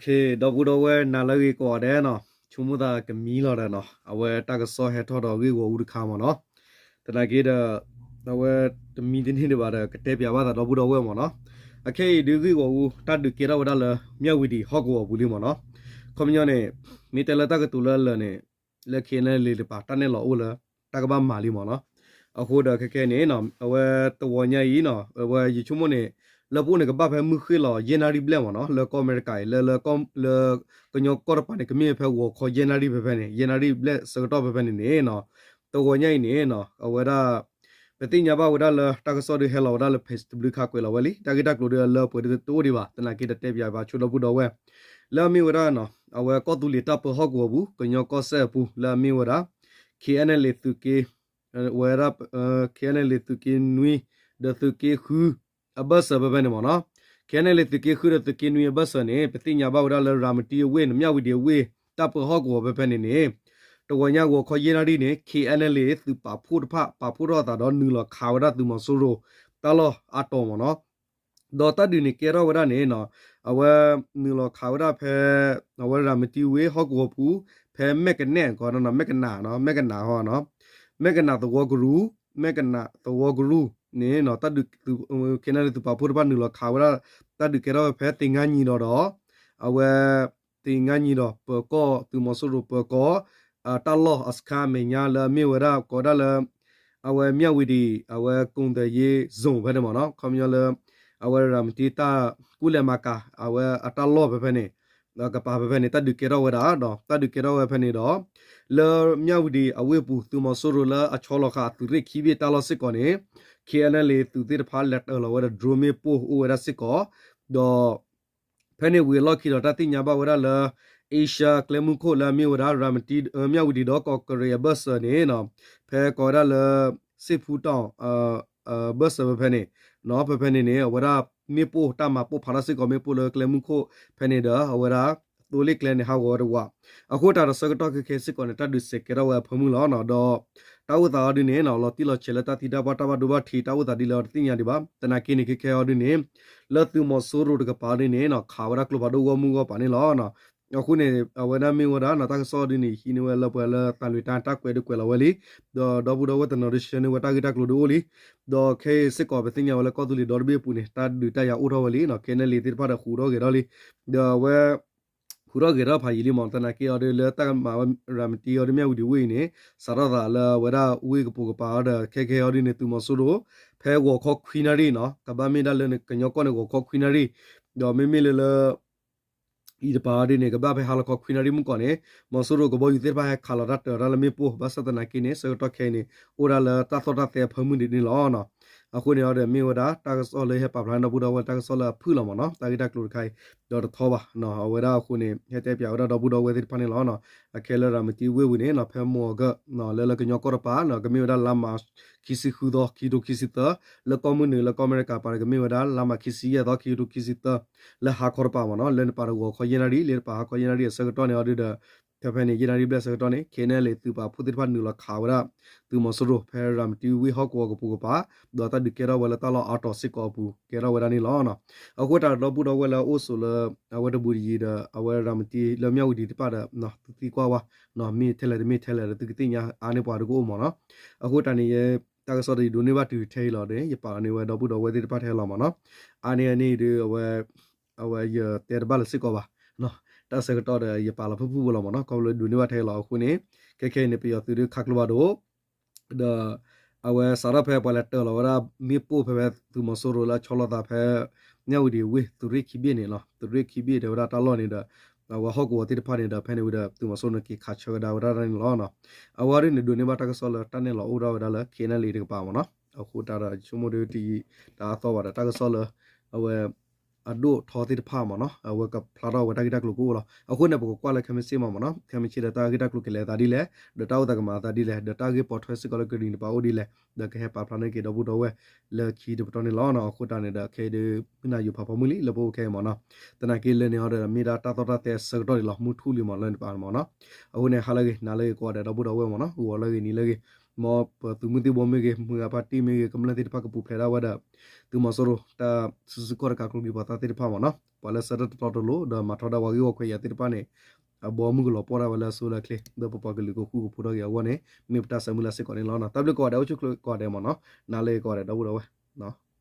ဒီပုၢ်ဒီဝဲၢ်နၤလၢအဂ့ၤကိးဂၤဒဲးနီၤ, ဆိကမိၣ်သးကမံလီၤဒီးနီၤ, အဝဲတၢ်ကစီၣ်ဟဲထီၣ်ဒီးဂ့ၢ်ဂီၢ်အူတခါမ့ၢ်နီၤ, သနာ်က့ဒီး အဝဲတမံတန့ၢ်ဒံးဘၣ်ဒီး ကတဲပၠးဘၣ်သးဒီပုၢ်ဒီဝဲၢ်မ့ၢ်နီၤ, အခဲအံၤဒုးဂ့ၢ်ဂီၢ်အူ တၢ်ဒုးကဲထီၣ်ဝဲဒၣ်လၢ မၠၣ်ဝံၤဒံးဟီၣ်ကဝီၤပူၤလံမ့ၢ်နီၤ, ခီပညီန့ၣ် မ့ၢ်တဲလၢတၢ်ကတိၤလၢအလၢာ်န့ၣ် လၢ KNLA တပၤ တၢ်နဲၣ်လီၤအိၣ်လၢ တၢ်ကဘၣ်မၤလံမ့ၢ်နီၤ, အဃိဒီးခဲခဲန့ၣ် အဝဲတဝီညါအံၤနီၤ အဝဲယဆိကမိၣ်န့ၣ် လၢပအိၣ်န့ၣ်ကဘၣ်ဖဲမုၢ်ဃ့ၢ်လီၤယဲၢ်နၣ်ရံၣ်ဘျဲၣ်မ့ၢ်နီၤ, လၢကီၢ်အမဲရကၤအံၤ လၢ လၢကညီကီၢ်တပၤန့ၣ် ကမ့ၢ်ဖဲဂီၤခီယဲၢ်နၣ်ရံၣ်ဖဲဖဲန့ၣ် ယဲၢ်နၣ်ရံၣ်ဘျဲၣ်ဆၢကတီၢ်ဖဲဖဲန့ၣ်န့ၣ်နီၤ, တဝီညါအံၤန့ၣ်နီၤ အဝဲဒၣ် ပသ့ၣ်ညါဘၣ်ဝဲဒၣ်လၢတၢ်ကစီၣ်ဒုးဟဲလီၤဝဲဒၣ်လၢ page တဘျုးခါကွဲးလီၤဝဲလံ, တၢ်ဂ့ၢ်တၢ်ကျိၤဒုးလၢပှဲၤဒုးတအိၣ်ဒံးဘၣ်, သနာ်က့ဒီးတဲပၠးဘၣ်ဆိဒီပုၢ်ဒီဝဲၢ် လၢအမ့ၢ်ဝဲဒၣ်နီၤ အဝဲကီၢ်သူလ့ၤတၢ်ပၢဟီၣ်ကဝီၤပူၤ ကညီကီၢ်စဲၣ်အပူၤ လၢအမ့ၢ်ဝဲဒၣ် KNLA သုးက့ ဝဲဒၣ် KNLA သုးက့နွံ ဒီးသုးက့ဃု အဘၢၣ်စၢၤဖဲဖဲန့ၣ်မ့ၢ်နီၤ, KNLA သုးက့ဃုဒီးသုးက့နွံအဘၢၣ်စၢၤန့ၣ် ပသ့ၣ်ညါဘၣ်ဝဲဒၣ်လၢရၤမတံအဝ့ၢ်န့ၣ် မၠၣ်ဝံၤဒံးအဝ့ၢ် တၢ်ပၢဟီၣ်ကဝီၤဖဲဖဲန့ၣ်န့ၣ် တဝီညါဂီၤခီယဲၢ်နၣ်ရံၣ်န့ၣ် KNLA သုးပာ်ဖှိၣ်တဖၣ် ပာ်ဖှိၣ်ထီၣ်အသးဒီးနုာ်လီၤခးဝဲဒၣ်သုးမီၤစိရိၤ တၢ်လီၢ်အါတီၤမ့ၢ်နီၤ, ဒီးတၢ်ဒုးန့ၣ်ကဲထီၣ်ဝဲဒၣ်န့ၣ်နီၤ, အဝဲနုာ်လီၤခးဝဲဒၣ်ဖဲ အဝဲရၤမတံဝ့ၢ်ဟီၣ်ကဝီၤပူၤ ဖဲမဲၢ်ကနဲၣ် ကီး မဲၢ်ကနး မဲၢ်ကနးဟီ မဲၢ်ကနးသဝီကရူၢ် မဲၢ်ကနးသဝီကရူၢ်န့ၣ်နီၤ တၢ်ဒုး KNLA သုးပာ်ဖှိၣ်တဖၣ်နုာ်လီၤခးဝဲဒၣ် တၢ်ဒုးကဲထီၣ်ဝဲဖဲသ့ၣ်ငါနံၤဒီးဒီး အဝဲ သ့ၣ်ငါနံၤဒီး ပၢၤကီၢ် သုးမီၤစိရိၤပၢၤကီၢ် တၢ်လီၢ်အစခါအမဲာ်ညါလၢအမ့ၢ်ဝဲဒၣ်ကိးဝဲဒၣ်လၢ အဝဲမၠၣ်ဝံၤဒံး အဝဲ ကုံသယ့ zone ဖဲန့ၣ်မ့ၢ်နီၤ ခီပညီလၢ အဝဲရၤမတံတၢ်ကူၣ်လဲၤမၤကၤ အဝဲအတၢ်လီၢ်ဖဲဖဲန့ၣ် ကပၤဖဲဖဲန့ၣ် တၢ်ဒုးကဲထီၣ်ဝဲဒၣ်ဒီး တၢ်ဒုးကဲထီၣ်ဝဲဖဲန့ၣ်ဒီး လၢမၠၣ်ဝံၤဒံးအဝ့ၢ်ပူၤ သုးမီၤစိရိၤလၢအဆီလီၤဃာ်အသုးရ့ၣ်ခံဘ့ၣ်တၢ်လီၢ်စ့ၢ်ကီးန့ၣ် KNLA သုးသ့ၣ်တဖၣ်လဲၤတၢၤလီၤဝဲဒီး drone မ့ၣ်ပိၢ်အိၣ်ဝဲဒၣ်စ့ၢ်ကီး ဒီး ဖဲန့ၣ်ဝံၤအလီၢ်ခံဒီး တၢ်သ့ၣ်ညါဘၣ်ဝဲဒၣ်လၢ အ့ရှါကျဲမုၢ်ခိၣ်လၢအမ့ၢ်ဝဲဒၣ် ရၤမတံ မၠၣ်ဝံၤဒံးဒီးကီးကရ့းအဘၢၣ်စၢၤန့ၣ် ဖဲကိးဝဲဒၣ်လၢ စ့ၣ်ဖူတီၣ် ဘၢၣ်စၢၤဖဲဖဲန့ၣ် ဖဲဖဲန့ၣ်န့ၣ် အဝဲဒၣ်မ့ၣ်ပိၢ်တၢ်မၤပိၢ်ဖးထီၣ်စ့ၢ်ကီးမ့ၣ်ပိၢ်လၢကျဲမုၢ်ခိၣ်ဖဲန့ၣ်ဒီး အဝဲဒၣ် သိလ့ၣ်ကျဲန့ၣ်ဟးဂီၤဝဲတဝး အဃိတၢ်ဒီးဆၢကတီၢ်ခဲခဲစ့ၢ်ကီးန့ၣ် တၢ်ဒုးစဲးကဲထီၣ်ဝဲအဖၢမုၢ်လီၤ. ဒီး တၢ်အိၣ်သးအီၤဒ်န့ၣ် လီၤတံၢ်လီၤဆဲးလၢတၢ်သံတၢ်ပှၢ်တၢ်ဘၣ်ဒိဘၣ်ထံး တၢ်အိၣ်သးဒ်လဲၣ်အီၤတသ့ၣ်ညါဒံးဘၣ်. သနာ်က့န့ၣ် ခဲခဲအီၤဒ်န့ၣ် လၢသုးမီၤစိရိၤတကပၤဒ်န့ၣ် ခးဝဲဒၣ်ကျိဖးဒိၣ်ဂီၢ်မုၢ်ဂီၢ်ပၤန့ၣ်လီၤ. အဃိန့ၣ် အဝဲဒၣ်မ့ၢ်ဝဲဒၣ် တၢ်ကစီၣ်ဒ်န့ၣ် ဟံးန့ၢ်ဝဲလၢပှဲၤလၢသးလွံၢ်တၢ်တၢ်ကွဲးဒုးကွဲးလီၤဝဲလံ ဒီးဒီပုၢ်ဒီဝဲၢ်တနီၤဒုးဆှၢန့ၢ်ဝဲတၢ်ဂ့ၢ်တၢ်ကျိၤဒုးအိၣ်လံ. ဒီးခဲအံၤစ့ၢ်ကီးပသ့ၣ်ညါဝဲလၢကီၢ်သူလ့ၤဒီတဘ့ၣ်အပူၤန့ၣ် တၢ်ဒုးတၢ်ယၤအိၣ်ထီၣ်ဝဲလံ KNLA သ့ၣ်တဖၣ်ဒီးဃုာ်ထီၣ်ဂဲၤထီၣ်လံ ဒီးအဝဲ ဃုာ်ထီၣ်ဂဲၤထီၣ်ဖးယံာ်လံမး သနာ်က့အီၤဒ်လၢတၢ်ကမၤဝဲရၤမတံအီၤဒ် မၠၣ်ဝံၤဒံးဝ့ၢ်အံၤန့ၣ် စးထီၣ်သးလၢအဝဲဒၣ်ဝ့ၢ်ကပိာ်ကပၤအီၤဒီး ခဲခဲအီၤဒ်န့ၣ် သုးမီၤစိရိၤ ဖဲဂီၤခီခွံနၣ်ရံၣ်နီၤ ကဘၣ်မ့ၢ်ဒၣ်လၢကညီကီၢ်န့ၣ် ဂီၤခီခွံနၣ်ရံၣ် ဒီးမ့မ့ၢ်လၢလၢ အံၤတပၤအီၤဒ်န့ၣ် ကဘၣ်ဖဲဟါလီၤခီခွံနၣ်ရံၣ်မုၢ်ကီၢ်န့ၣ် မီၤစိရိၤကဘီယူၤသ့ၣ်တဖၣ်ဟဲခးလီၤတၢ်တၢၤတၢ်လၢမ့ၣ်ပိၢ် ဘၣ်ဆၣ်သနာ်က့န့ၣ် ဆၢကတီၢ်ခဲအံၤန့ၣ် အိၣ်ဒၣ်လၢတၢ်သီၣ်တၢ်သဲအဖၢမုၢ်ဒံးန့ၣ်လီၤ. အဃိန့ၣ်အီၤဒီးမ့ၢ်ဝဲဒၣ် တၢ်ကစီၣ်လၢဟဲပာ်ဖျါန့ၢ်ဒီပုၢ်ဒီဝဲၢ် တၢ်ကစီၣ်လၢအဖုၣ်လီၤမးနီၤ တၢ်ဂ့ၢ်တၢ်ကျိၤတခါအံၤ ဒီးတထီဘၣ် အဝဲဒၣ်အဃိန့ၣ် ဟဲတဲပၠးဝဲဒၣ်ဒီပုၢ်ဒီဝဲၢ်သ့ၣ်တဖၣ်န့ၣ်လီၤ. အခဲလၢရၤမတံဝ့ၢ်ဝံၤန့ၣ်နီၤ ဖဲမီၤအကၢၣ် လၢလၢကညီကီၢ်တပၤနီၤ ကမ့ၢ်ဝဲဒၣ်လါမး ခံဆံဃုသီ ခံကထိခံဆံသၢ လၢကီၢ်မုၢ်နုာ်လၢကီၢ်အမဲရကၤပၤန့ၣ် ကမ့ၢ်ဝဲဒၣ်လါမး ခံဆံယဲၢ်သီ ခံကထိခံဆံသၢ လၢဟါခီတပၤမးနီၤ လၢန့ၣ်ပာ်ဒီးဂီၤခီယဲၢ်နၣ်ရံၣ် လၢတပၤဟါခီယဲၢ်နၣ်ရံၣ်အဆၢကတီၢ်န့ၣ်အီၤဒုးဒီး ဖဲဖဲန့ၣ် ယဲၢ်နၣ်ရံၣ်ဘျဲၣ်အဆၢကတီၢ်န့ၣ် KNLA သုးပာ်ဖှိၣ်သ့ၣ်တဖၣ်နုာ်လီၤခးဝဲဒၣ် သုးမီၤစိရိၤ ဖဲရၤမတံဝ့ၢ်ဟီၣ်ကဝီၤကပိာ်ကပၤ ဒီးတၢ်ဒုးကဲထီၣ်ဝဲလၢတၢ်လီၢ်အါတီၤစ့ၢ်ကီးအပူၤ ကဲထီၣ်ဝဲဒၣ်န့ၣ်လီၤ. အဃိတၢ်ဒီပုၢ်ဒီဝဲၢ်လၢအအိၣ်ဆိးလၢ အဝဲတဘူးတယံၤဒီး အဝဲရၤမတံလၢမၠၣ်ဝံၤဒံးတဖၣ်ဒီး သုသံကွၢ်ဝဲ မ့ၢ်ထဲလဲၣ်တမ့ၢ်ထဲလဲၣ်ဒီး သုကသ့ၣ်ညါအါန့ၢ်ပှၤဒုးကအိၣ်မးနီၤ. အဃိတၢ်န့ၣ် တၢ်ကစီၣ်ဒီးယဒိးန့ၢ်ဘၣ်တုၤထဲအံၤလီၤဒီး ယပာ်လီၤန့ၢ်ဝဲဒီပုၢ်ဒီဝဲၢ်သ့ၣ်တဖၣ်ထဲလီၤမးနီၤ. အါန့ၢ်အန့ၣ်ဒီး အဝဲ အဝဲယတဲတဘၣ်လၢၤစ့ၢ်ကီးဘၣ်. တၢ်ဆၢကတီၢ်ဒီး ယပာ်လီၤဖုၣ်ဖုၣ်ဝဲလီၤမးနီၤ ခီဖျိဒိးန့ၢ်ဘၣ်ထဲလီၤအဃိန့ၣ် ခဲခဲအံၤန့ၣ် ပယီၤသုးဒုးခးကျိဖးဒိၣ် ဒီး အဝဲစးထီၣ်ဖဲပှၤလဲၤတၢၤလီၤဝဲဒၣ် မ့ၣ်ပိၢ်ဖဲဖဲသုးမီၤစိရိၤလၢအဆီလီၤသးဖဲ မၠၣ်ဝံၤဒံးဝ့ၢ်သုးရ့ၣ်ခံဘ့ၣ်န့ၣ်လီၤ. သုးရ့ၣ်ခံဘ့ၣ်တဲဝဲဒၣ်တၢ်လီၢ်န့ၣ်ဒီး အဝဲဟီၣ်ကဝီၤသ့ၣ်တဖၣ်န့ၣ်ဒီး ဖဲန့ၣ်ဝံၤဒီး သုးမီၤစိရိၤန့ၣ်က့ၤခးဆၢကဒါဝဲဒၣ်န့ၣ်လီၤ. အဝဲဒၣ်န့ၣ်ဒိးန့ၢ်ဘၣ်တၢ်ကစီၣ်လၢတၢ်နဲၣ်လီၤအိၣ်ထီၣ်ဝဲဒၣ်လၢ KNLA တကပၤမးနီၤ. အဃိတၢ်ဒီးဆိကမိၣ်ဒ်တယံာ်တၢ်အသီဘၣ်ဒီး တၢ်ကစီၣ်လၢ အဝဲ အဒိၣ်ထီသ့ၣ်တဖၣ်မးနီၤ အဝဲကဖျါထီၣ်ဝဲတၢ်ဂ့ၢ်တၢ်ကျိၤကအိၣ်လီၤ. အဃိန့ၣ် ပကကွၢ်လၢခဲမုၢ်ဆ့ၣ်မးမးနီၤ ခဲမုၢ်ဆ့ၣ်ဒီးတၢ်ဂ့ၢ်တၢ်ကျိၤကလဲၤအသးဒ်လဲၣ် ဒီးတၢ်အိၣ်သးကမၤအသးဒ်လဲၣ် ဒီးတၢ်ဂ့ၢ်ပိာ်ထွဲစ့ၢ်ကီးလၢကရံၣ်နံၤတပၤအိၣ်ဒ်လဲၣ် ဒီးကဟဲပာ်ဖျါန့ၢ်က့ၤဒီပုၢ်ဒီဝဲၢ်လၢခံတပတီၢ်န့ၣ်လီၤ. အဃိတၢ်န့ၣ်ဒီး ခဲအံၤဒုး မုၢ်နၤယိၤဖးဖီမုၢ်လံလၢပအိၣ်ခဲအံၤမးနီၤ. သနာ်က့လၢန့ၣ်အီၤဒီး မ့ၢ်ဒၣ်တၢ်သီၣ်တၢ်သဲအဆၢကတီၢ်ဒံးလီၤ မုၢ်ထူၣ်လံမးလၢန့ၣ်တပၤမးနီၤ. အဃိန့ၣ် ဟါလၢအဂ့ၤ နၤလၢအဂ့ၤ ကိးဂၤဒဲးဒီပုၢ်ဒီဝဲၢ်မးနီၤ ဂီၤလၢအဂ့ၤ နံၤလၢအဂ့ၤ မ်ပသုးမုၢ်သံၣ်ဘိမ့ၢ်ဂ့ၤ မုၢ်ဂၤဖါတံၢ်မ့ၢ်ဂ့ၤ ကမျၢၢ်သ့ၣ်တဖၣ်ကပူၤဖျဲးဒၣ်ဝဲဒီး သုးမီၤစိရိၤ တၢ်စုဆူၣ်ခီၣ်တကးကျိချံပှၤသၣ်သ့ၣ်တဖၣ်မ့ၢ်နီၤ ပှၤလၢဆၢထၢၣ်တတီတလိၤ ဒီးမၤထီဒါဝဲဂ့ၢ်ဝီခွဲးယာ်သ့ၣ်တဖၣ်န့ၣ် အဘီအမုၢ်ကလီၤပှီၢ်ဒၣ်ဝဲလၢအဆိလၢအချ့ ဒီးပပှၤကလုာ်ကဃူကဖိးထီၣ်က့ၤအဂီၢ်န့ၣ် မ့ၢ်ပတၢ်ဆၢမုၢ်လၢ်စ့ၢ်ကီးန့ၣ်လီၤ. တၢ်ဘျုးကိးဂၤဒဲး အိၣ်ဆူၣ်ချ့ကိးဂၤဒဲးမ့ၢ်နီၤ နၤလၢကိးဂၤဒဲး ဒီပုၢ်ဒီဝဲၢ်